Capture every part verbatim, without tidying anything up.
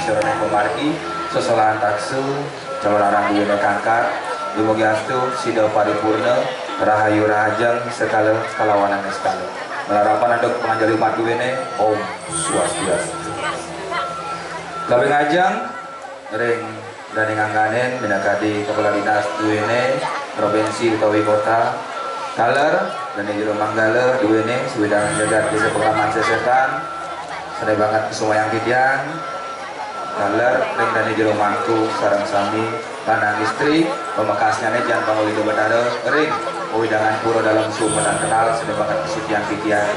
Saroning pamargi, sesolahan taksu, calonarang duéné kangkat, dumugi astu, sida paripurna, rahayu rahajeng sekala kalawanan sekala. Malarapan antuk panganjali umat duéné, Om Swastiastu. Kaping ajeng, ring dané ngangganin minakadi kepala dinas duéné, provinsi utawi kota, taler, dané jero manggala duéné, sawedangan jagat Désa Pakraman Sesetan, sané banget kasumayang titiang, taler, ring dané jero mangku sareng sami, lanang istri, pamekasnyané Jan Pangulida Batara, ring wewidangan Pura Dalem Sumetan Kenal, sané banget kasitiang titiang.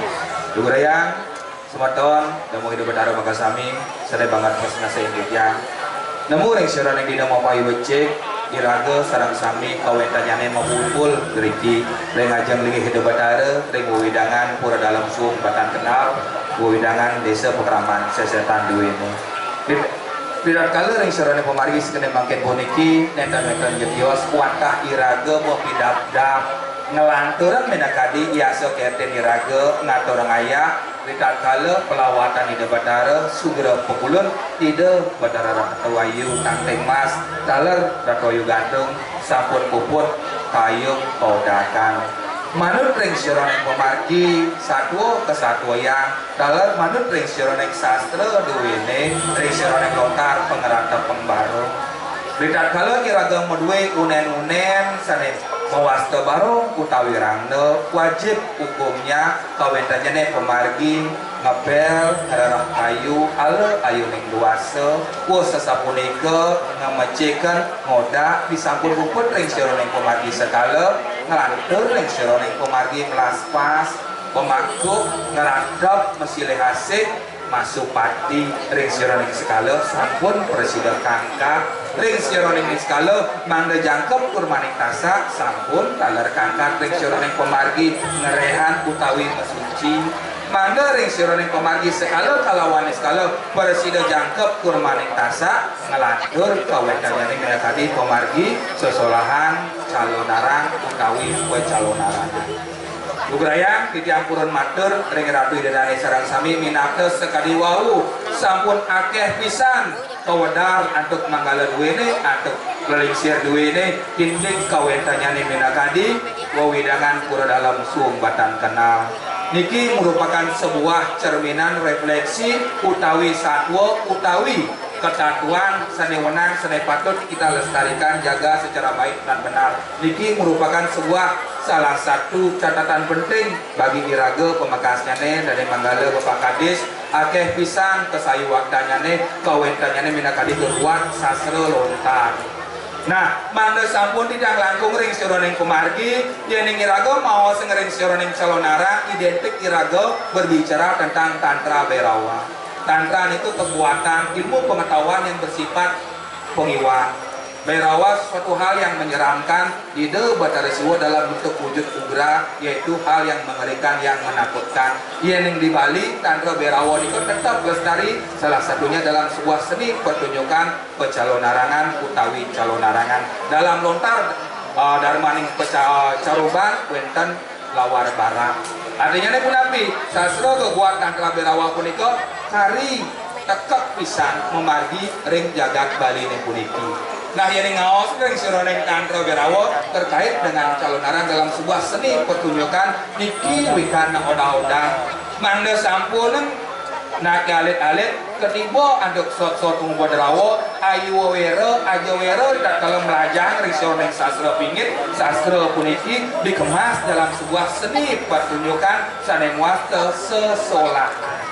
Lugrayang, semeton, dumugi Ida Batara makasami, sané banget pas ngasih titiang. Nemu ring sajeroning dina mapayu becik, iraga sareng sami kawéntenanyané mapumpul ngriki ring ajeng linggih Ida Batara ring wewidangan Pura Dalem Sumetan Kenal, wewidangan Désa Pakraman Sesetan duéné. Rit-, ritatkala ring sajeroning pamargi sané mangkin puniki, nénten-nénten jebos wantah iraga mapidabdab nglanturang minakadi yasa kertin iraga ngaturang ayah, ritatkala palawatan Ida Batara sugra pakulun Ida Batara Ratu Ayu Tangting Mas, taler Ratu Ayu Gantung sampun puput kayun kaodakan. Manut ring sajeroning pamargi satua kasatuayang, taler manut ring sajeroning sastra duéné, ring sajeroning lontar pangrata pembarung. Ritatkala iraga madué unén-unén sané mawasta barung utawi rangda, wajib hukumnya kawéntenanyané pamargi ngepél, ngrereh kayu, ala ayuning duasa, wus sasapunika ngamecikan, ngodak, disampun puput ring sajeroning pamargi sekala, nglantur ring sajeroning pamargi melaspas, pamangkuk, ngratep, masilih asih, masupati, ring sajeroning sekala sampun prasida kangkat, ring sajeroning sekala mangda jangkep kurmaning tasak sampun taler kangkat ring sajeroning pamargi ngeréhan utawi masuci, mangda ring sajeroning pamargi sekala kalawan sekala prasida jangkep kurmaning tasak nglantur kawéntenanyané minakadi pamargi sesolahan calonarang utawi pacalonarangan. Lugrayang titiang purun matur ring Ratu Ida Dané sareng sami minakta sakadi wau sampun akéh pisan kawedar antuk manggala duéné, antuk lelingsir duéné, indik kawéntenanyané minakadi wewidangan Pura Dalem Sumetan Kenal. Niki merupakan sebuah cerminan refleksi utawi satua utawi ketatuan sané wenang, sané patut kita lestarikan, jaga secara baik dan benar. Niki merupakan sebuah salah satu catatan penting bagi iraga pamekasnyané dané manggala Bapak Kadis, akéh pisan kasayuwaktanyané, kawéntenanyané minakadi geguat sastra lontar. Nah, mangda sampun titiang langkung ring sajeroning pamargi, yéning iraga maos ring sajeroning calonarang, identik iraga berbicara tentang tantra Bhairawa. Tantra itu kekuatan ilmu pengetahuan yang bersifat pengiwang. Bhairawa sesuatu hal yang menyeramkan, Ida Batara Siwa dalam bentuk wujud ugra, yaitu hal yang mengerikan, yang menakutkan. Yéning di Bali, tantra Bhairawa niku tetap lestari, salah satunya dalam sebuah seni pertunjukan pecalonarangan utawi calonarangan. Dalam lontar, eh, darmaning peca-, caruban wénten lawar barak. Artinyané punapi? Sastra geguat tantra Bhairawa punika kari tekek pisan mamargi ring jagat Baliné puniki. Nah, yéning ngaos ring sajeroning tantra Bhairawa terkait dengan calonarang dalam sebuah seni pertunjukan niki wikan odah-odah. Mangda sampun naki alit-alit katiba antuk sot-sot upadrawa, ayu wéra, aja wéra, tatkala mlajah ring sajeroning sastra pingit, sastra puniki dikemas dalam sebuah seni pertunjukan sané mawasta sesolahan.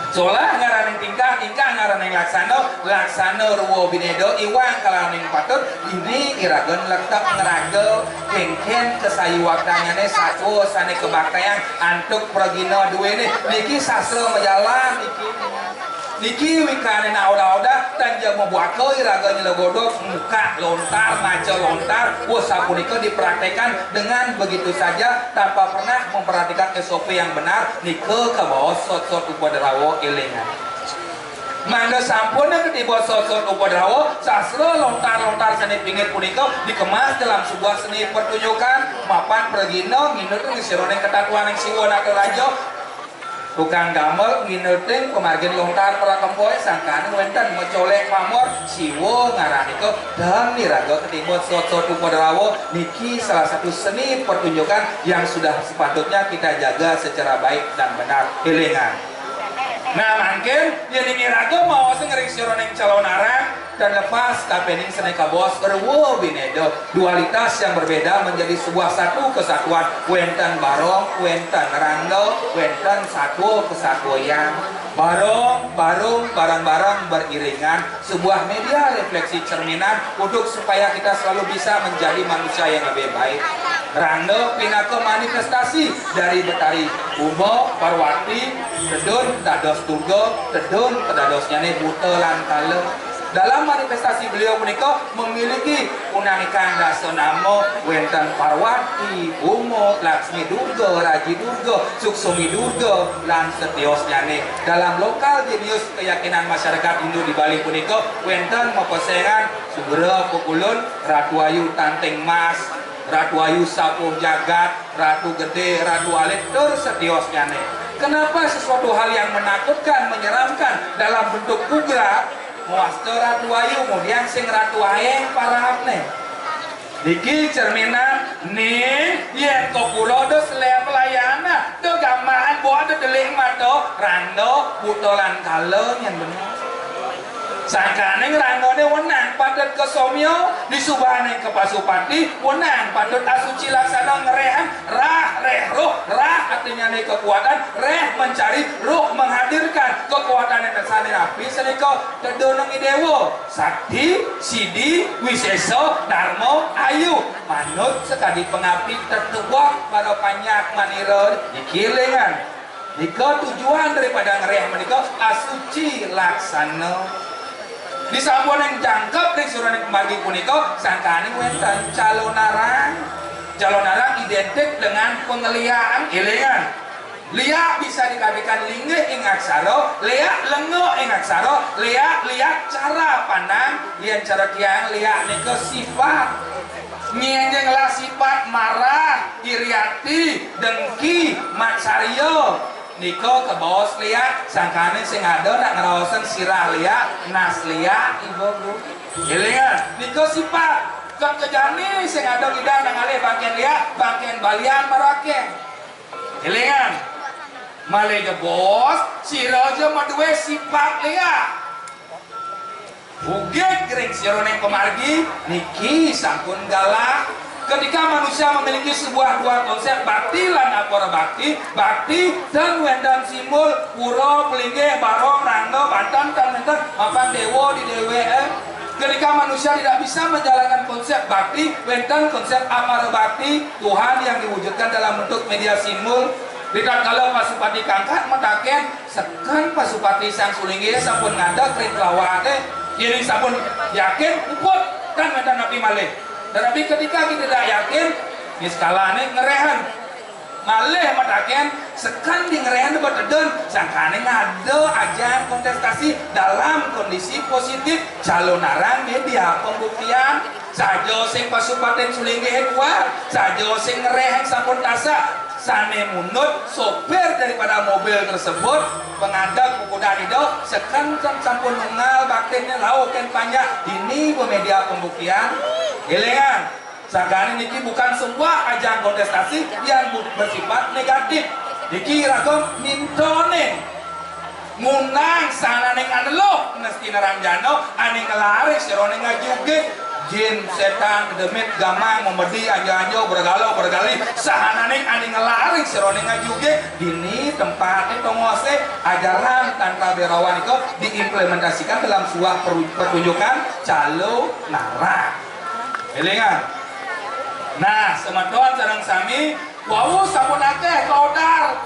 Solah ngaraning tingkah, tingkah ngaraning laksana, laksana ruwa bineda, iwang kalaning patut, dini iraga nglektek ngraga kénkén kasayuwaktanyané satua sané kabaktayang antuk pragina duéné. Niki sastra majalan niki. Niki wikané nak odah-odah, tan ja mabuaka iraga nyelegodog, muka lontar, maca lontar, wah sapunika dipraktekkan dengan begitu saja tanpa pernah memperhatikan S O P yang benar, nika kabaos sot-sot upadrawa élingan. Mangda sampun katiba sot-sot upadrawa, sastra lontar-lontar sané pingit punika dikemas dalam sebuah seni pertunjukan, mapan pragina nginut ring sajeroning ketatuaning Siwa Nataraja. Tukang damel ngineting pamargin lontar para kempoe sangkane wenten macolek pamor siwa ngaran nika dan niraga ketimbun sot-sot upadrawa niki salah satu seni pertunjukan yang sudah sepatutnya kita jaga secara baik dan benar. Elingan. Nah, mangkin yen iraga maos ngering sira ning calonarang, terlepas kapening sene kabos rewa bineda, dualitas yang berbeda menjadi sebuah satu kesatuan. Wenten barong, wenten rangda, wenten satwa kesatwa yang barong, barong, barang-barang beriringan, sebuah media refleksi cerminan untuk supaya kita selalu bisa menjadi manusia yang lebih baik. Rangda pinaka manifestasi dari Betari Uma Parwati, tedun dados Durga, tedun kedadosnyane buta lan kala. Dalam manifestasi beliau punika memiliki unang ikang dasa nama, wenten Parwati, Uma, Laksmi Durga, Raji Durga, Suksumi Durga, lan setiosnyane. Dalam lokal jenius keyakinan masyarakat Hindu di Bali punika wenten mapesengan Sugra Pukulun, Ratu Ayu Tanting Mas, Ratu Ayu Sapuh Jagat, Ratu Gede, Ratu Alit, tur setiosnyane. Kenapa sesuatu hal yang menakutkan, menyeramkan dalam bentuk ugra, mawasta Ratu Ayu, kemudian sing Ratu Aeng parabne? Niki cerminan, ning, yen ka pura da seleh pelayanan, da gamaan buat da delik mata, randa, buta lan kala nyen bener. Sangkaning randane wenang patut ka somya, disubane ka Pasupati, wenang patut asuci laksana ngrehang, rah, reh, roh, rah, artinyane kekuatan, reh mencari, roh menghadirkan, kekuatan yang sane rapi senika, tedunung idewa, sakti, sidi, wisesa, dharma, ayu, manut sekadi pangapti tetuwak para panyak manira, niki elingan. Nika tujuan daripada ngreh menika asuci laksana. Disampuning jangkep ring suraning pamargi punika, sangkaning wenten calonarang. Calonarang identik dengan pangelian, elingan. Liak bisa diartikan linggih ing aksara, liak lenga ing aksara, liak, liak cara pandang, yen cara tiang liak nika sifat. Nyenjeng lah sifat marah, iri ati, dengki, matsarya. Nika kabaos liak, sangkane sing ada nak ngraosen sirah liak, nas liak, ibu bu. Elingan, nika sifat. Kekejane sing ada ngidang nak ngalih bangken liak, bangken balian marake. Elingan. Malih jebos, sira ja madue sifat liak. Ugig ring siraning pamargi niki sampun galah. Ketika manusia memiliki sebuah dua konsep bakti lan apara bakti, bakti dan wenten simbol pura, pelinggih, barong, rangda, banten, tan wenten mapan dewa di dewek, eh. Ketika manusia tidak bisa menjalankan konsep bakti, wenten konsep apara bakti, Tuhan yang diwujudkan dalam bentuk media simbol. Ritatkala Pasupati Kangkat mataken, seken Pasupati Sang Sulinggih sampun ngadeg ring pelawate, yen sampun yakin, puput, tan wenten napi malih. Tetapi ketika kita tidak yakin, niskalane ngerehan. Malih mataken, seken di ngerehan betedun, sangkane ngada ajang kontestasi dalam kondisi positif, calonarang media pembuktian. Saja sing Pasupatin Sulinggih kuat, saja sing ngereh sampun tasak, sane munut sopir daripada mobil tersebut, pengadeg pukudan ida, seken sampun nunggal baktinne lauken panjak, dini bemedia pembuktian. Elingan, sangkane niki bukan sebuah ajang kontestasi yang bu-, bersifat negatif. Niki raga mintonin. Ngundang sahananing aneluh nesti naranjana ane nglaring sirane ngajuge. Jin, setan, demit, gamang, memedi, anja-anja, bergala, bergali, sahananing ane nglaring sirane ngajuge. Dini tempate tongose ajaran Tantra Bhairawa nika diimplementasikan dalam sebuah peru-, pertunjukan calonarang. Elingan. Nah, semeton sareng sami, wau sampun akeh kaodar.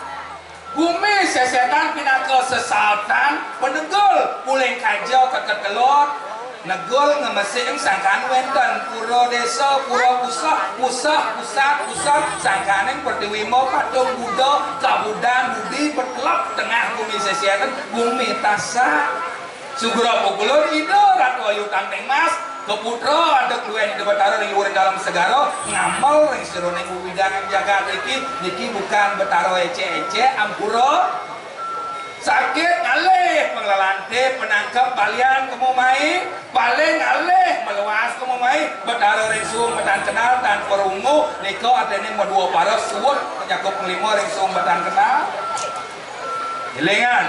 Gumi sesetan pinaka sesaetan, penegul uling kaja keketelot, negul ngemesik sangkan wenten pura desa, pura pusat, pusat, pusat, pusat, sangkaning pertiwi ma patung Buddha, kabudan budi betelep tengah gumi sesetan, gumi tasak. Sugra pukulun Ida Ratu Ayu Tangting Mas, keputra antuk luwih Ida Betara ring luhuring dalam segara, ngamel ring seroning wewidangan jagat iki, niki bukan Betara ecek-ecek, ampura. Sakit ngalih panglalanté, panangkep balian kemu mai, paling ngalih maluas kemu mai, Betara ring suung matan kenal tan perunggu, nika artiné madua para suud nyakup nglima ring suung matan kenal. Élingang.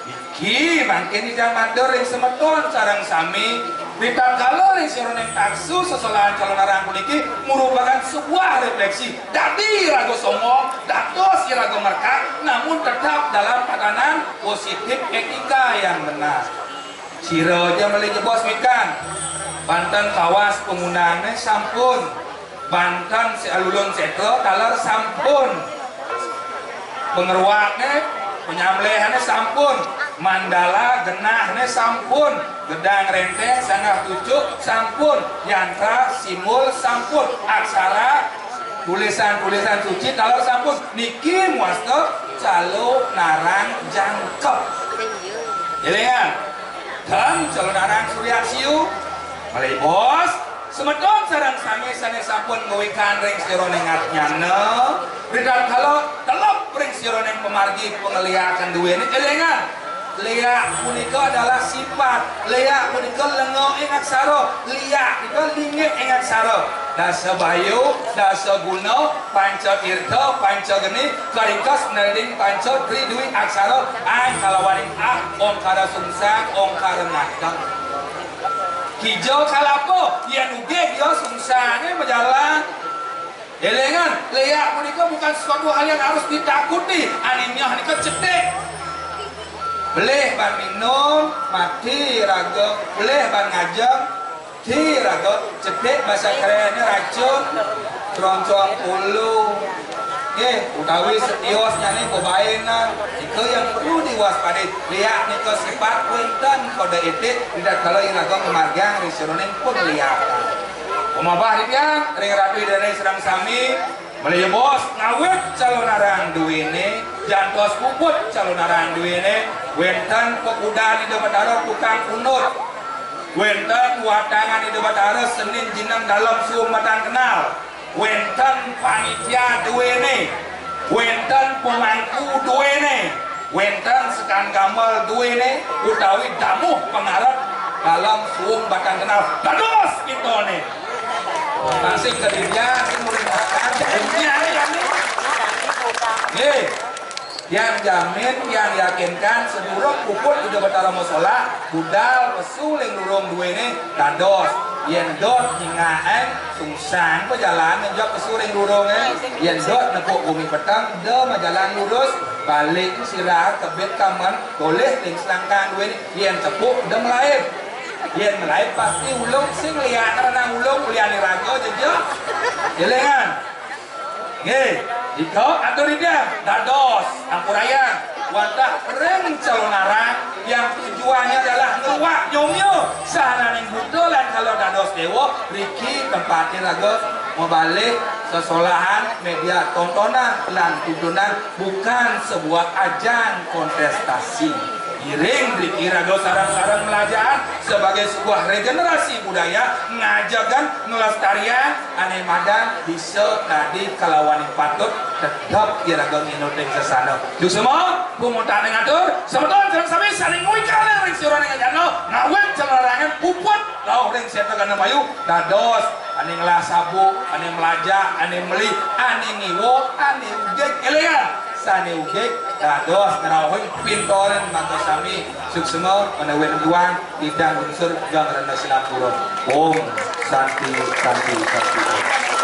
Niki mangkin Ida matur ring semeton sareng sami, ritatkala ring sajeroning taksu sesolahan Calonarang puniki merupakan sebuah refleksi. Dadi iraga sombong, dados iraga merkak, namun tetap dalam tatanan positif etika yang benar. Sira ja malih jebos wikan, banten kawas pangundangné sampun, banten si alulun sétra taler sampun, pangruakné, panyamlehné sampun, mandala genahné sampun, gedang renteng sanggah tucuk sampun, yantra simbol sampun, aksara tulisan-tulisan suci taler sampun. Niki muasta Calonarang jangkep. Élingang, ten Calonarang surya siu. Malih bos, semeton sareng sami sané sampun ngwikan ring sajeroning atnyana, ritatkala telep ring sajeroning pamargi pangliakan duéné, élingang. Liak punika adalah sifat. Liak punika lenga ing aksara. Liak punika lingit ing aksara. Dasa bayu, dasa guna, panca tirta, panca geni, karingkes neleding panca tri dwi aksara, ang kalawaning ah, ongkara sungsang, ongkara nganteng. Kija kalapa, yén ugig ya sungsangé majalan. Élingang, liak punika bukan sesuatu hal yang harus ditakuti. Ané miah nika cetik. Belih ban minum, mati raga. Belih ban ngajeng, mati raga. Cetik basa kerénné racun, keroncong ulu. Nggih, utawi setiosnyané bebainan. Nika yang perlu diwaspadai. Liak nika sifat wénten kode etik, ritatkala iraga ngamargiang ring sajeroning pangliakan. Pamahbah titiang ring Ratu Ida Dané sareng sami, malih bos ngawit Calonarang duéné, jantos puput Calonarang duéné, wénten pakudan Ida Batara tukang pundut. Wénten watangan Ida Batara senin jineng dalem suung matan kenal. Wénten panitia duéné. Wénten pemangku duéné. Wénten sekan gamel duéné utawi damuh pangarep dalem suung batang kenal. Dados kitané. Masih kerja, nggih, yang jamin, yang yakinkan, sedurung puput Ida Batara masolah, budal pesu ring lurung duéné, dados. Yén dot nyingakin, sungsang pajalan ngejot pesu ring lurungé. Yén dot nepuk gumi peteng, da majalan lurus, balik sira kebit kamen, tolih ring selangkang duéné. Yén tepuk, da malaib. Yén malaib, pasti ulung sing liak renang ulung, ulian iraga jejeh. Élingang. Nggih, ika atur ida dados ampurayang wantah ring Calonarang yang tujuannya adalah ngruak nyomia sahananing buta lan kala dados déwa. Riki tempatin raga mabalih sesolahan, media tontonan lan tuntunan, bukan sebuah ajang kontestasi. Iring riki raga sareng-sareng melajahan sebagai sebuah regenerasi budaya, ngajegang, ngelestariang, ané madan bisa dadi kalawaning patut tetep iraga nginutin sesana. Suksma, pungutané ngatur, semeton sareng sami sané ngwikan ring sajeroning ajana, ngawit Calonarang puput rauh ring sétra gana mayu, dados ané ngelah sabuk, ané melajak, ané meli, ané ngiwa, ané ugig, élingang. Sané ugig dados ngrauhin pintoran maka sami suksma, menawi tuang, idang lungsur, geng rena sinampura. Om Santi, Santi, Santi.